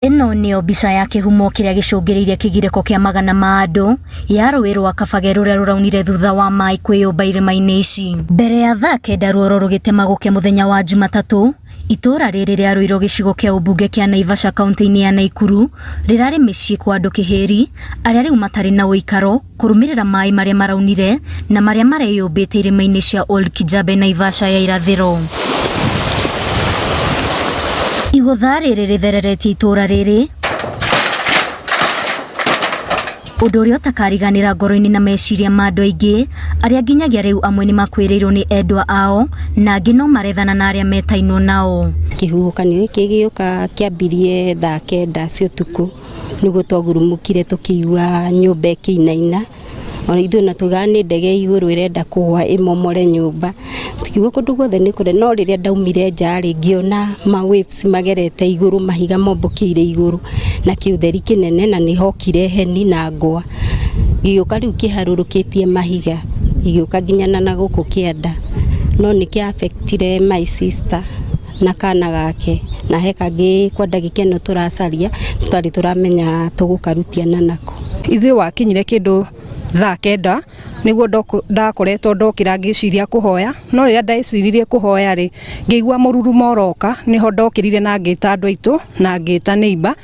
Ĩno nĩyo mbica ya kĩhumo kĩrĩa gĩcũngĩrĩirie kĩgirĩko kĩa magana ma andũ ya rũĩ rwa Kabage rũrĩa rũraunire thutha wa maĩ kwĩyũmba irĩma-inĩ ici. Mbere ya thaa kenda ruoro rũgĩtema gũkĩa mũthenya wa Jumatatũ, itũũra rĩrĩ rĩa Ruiru gĩcigo kĩa ũmbunge kĩa Naivasha kaunti-inĩ ya Naikuru rĩrarĩ mĩciĩ kwa andũ kĩhĩri arĩa rĩu matarĩ na ũikaro kũrũmĩrĩra maĩ marĩa maraunire na marĩa mareyũmbĩte irĩma-inĩ cia Old Kijabe Naivasha ya irathĩro. Igũtha rĩrĩ rĩthereretie itũũra rĩrĩ ũndũ ũrĩa ũtakariganĩra ngoro-inĩ na meciria ma andũ aingĩ arĩa nginyagia rĩu amwe nĩ makuĩrĩirwo nĩ endwa ao na angĩ no marethana na arĩa metainwo nao. Kĩhuhũkanio gĩkĩ gĩũka kĩambirie thaa kenda cia ũtukũ nĩguo twagurumũkire tũkĩigua nyũmba ĩkĩinaina. Ona ithuĩ ona tugaga nĩ ndege igũrũ ĩrenda kũgwa ĩmomore nyũmba. Tukiuga kũndũ guothe nĩ kũrĩa, no rĩrĩa ndaumire nja rĩ, ngĩona ma waves magerete igũrũ, mahiga mombũkĩire igũrũ na kĩũtheri kĩnene na nĩ hokire heni na ngwa. Gĩgĩũka rĩu kĩharũrũkĩtie mahiga, gĩgĩũka nginya na gũkũ kĩanda. No nĩ kĩa affect ire my sister na kana gake, na he kangĩ kwa ndagĩka ĩno tũracaria tũtarĩ tũramenya tũgũkarutiana nako. Ithuĩ wakinyire kĩndũ thaa kenda nĩguo ndakoretwo ndokĩra ngĩciria kũhoya, no rĩrĩa ndeciririe kũhoya rĩ, ngĩigua mũrurumo ũroka, nĩho ndokĩrire na ngĩta andũ aitũ na ngĩta neighbour,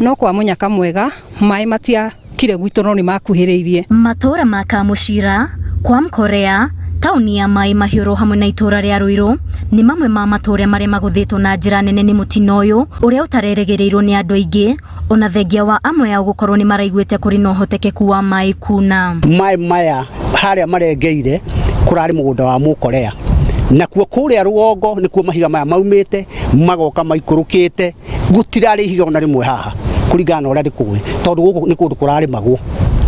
no kwa mũnyaka mwega maĩ matiakire gwitũ no nĩ makuhĩrĩirie. Matũũra ma Kamũcira, kwa Mkorea, taũni ya Maĩ Mahiũ hamwe na itũũra rĩa Ruiru nĩ mamwe ma matũũra marĩa magũthĩtwo na njĩra nene nĩ mũtino ũyũ ũrĩa ũtarerĩgĩrĩirwo nĩ andũ aingĩ ona thengia wa amwe ao gũkorwo nĩ maraiguĩte kũrĩ na ũhotekeku wa maĩ kuna. Maĩ maya harĩa marengeire kũrarĩ mũgũnda wa Mũkorea, nakuo kũrĩa rũgongo nĩkuo mahiga maya maumĩte magoka maikũrũkĩte, gũtirarĩ ihiga ona rĩmwe haha kũringana na ũrĩa ndĩkũĩ, tondũ gũkũ nĩ kũndũ kũrarĩmagwo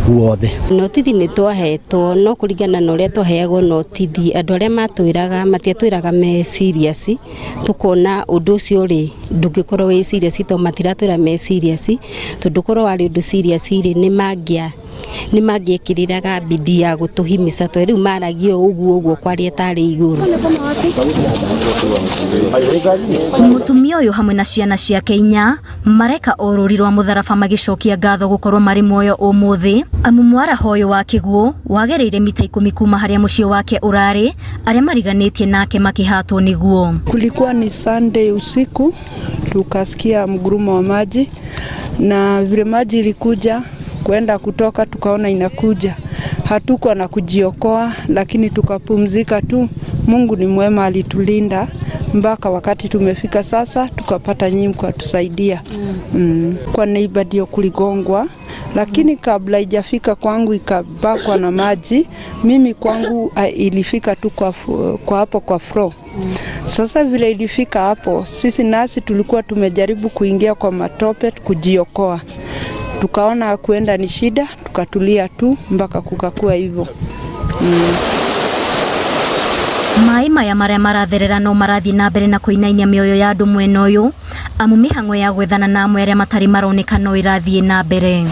guothe. Notithi nĩ twahetwo no kũringana na ũrĩa twaheagwo notithi, andũ arĩa matwĩraga matiatwĩraga me serious, tukona ũndũ ũcio rĩ ndũngĩkorwo wĩ serious tondũ matiratwĩra me serious, tondũ korwo warĩ ũndũ serious rĩ nĩ mangĩekĩrĩraga bidii ya gũtũhimica tondũ rĩu maragia ũguo ũguo kwaria tarĩ igũrũ. Mũtumia ũyũ hamwe na ciana ciake inya mareka o rũri rwa mũtharaba magĩcokia ngatho gũkorwo marĩ muoyo ũmũthĩ, amu mwaraho ũyũ wa kĩguũ wagereire mita ikũmi kuma harĩa mũciĩ wake ũrarĩ, arĩa mariganĩtie nake makĩhatwo nĩguo. Kulikuwa ni Sunday usiku, tukasikia mgurumo wa maji na vile maji ilikuja kwenda kutoka, tukaona inakuja, hatukuwa na kujiokoa, lakini tukapumzika tu. Mungu ni mwema, alitulinda mpaka wakati tumefika sasa, tukapata nyinyi mkatusaidia. Kwa neighbor ndio kuligongwa, lakini kabla ijafika kwangu ikabakwa na maji. Mimi kwangu ilifika tu kwa hapo kwa floor. Sasa vile ilifika hapo, sisi nasi tulikuwa tumejaribu kuingia kwa matope kujiokoa, tukaona kuenda ni shida, tukatulia tu mpaka kukakua hivyo. Maĩ maya marĩa maratherera no marathiĩ na mbere na kũinainia mĩoyo ya andũ mwena ũyũ, amu mĩhang'o ya gwethana na amwe arĩa matarĩ maroneka no ĩrathiĩ na mbere.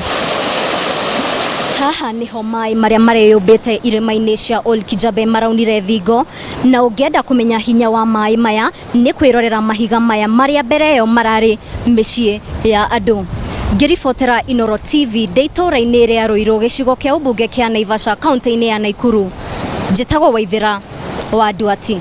Haha nĩho maĩ marĩa mareyũmbĩte irĩma-inĩ cia Ol Kijabe maraunire thingo, na ũngĩenda kũmenya hinya wa maĩ maya nĩ kwĩrorera mahiga maya marĩa mbere ĩyo mararĩ mĩciĩ ya andũ. Ngĩribotera Inooro TV ndĩ itũũra-inĩ rĩa Ruiru gĩcigo kĩa ũmbunge kĩa Naivasha kaunti-inĩ ya Naikuru, njĩtagwo Waithĩra wa Nduati.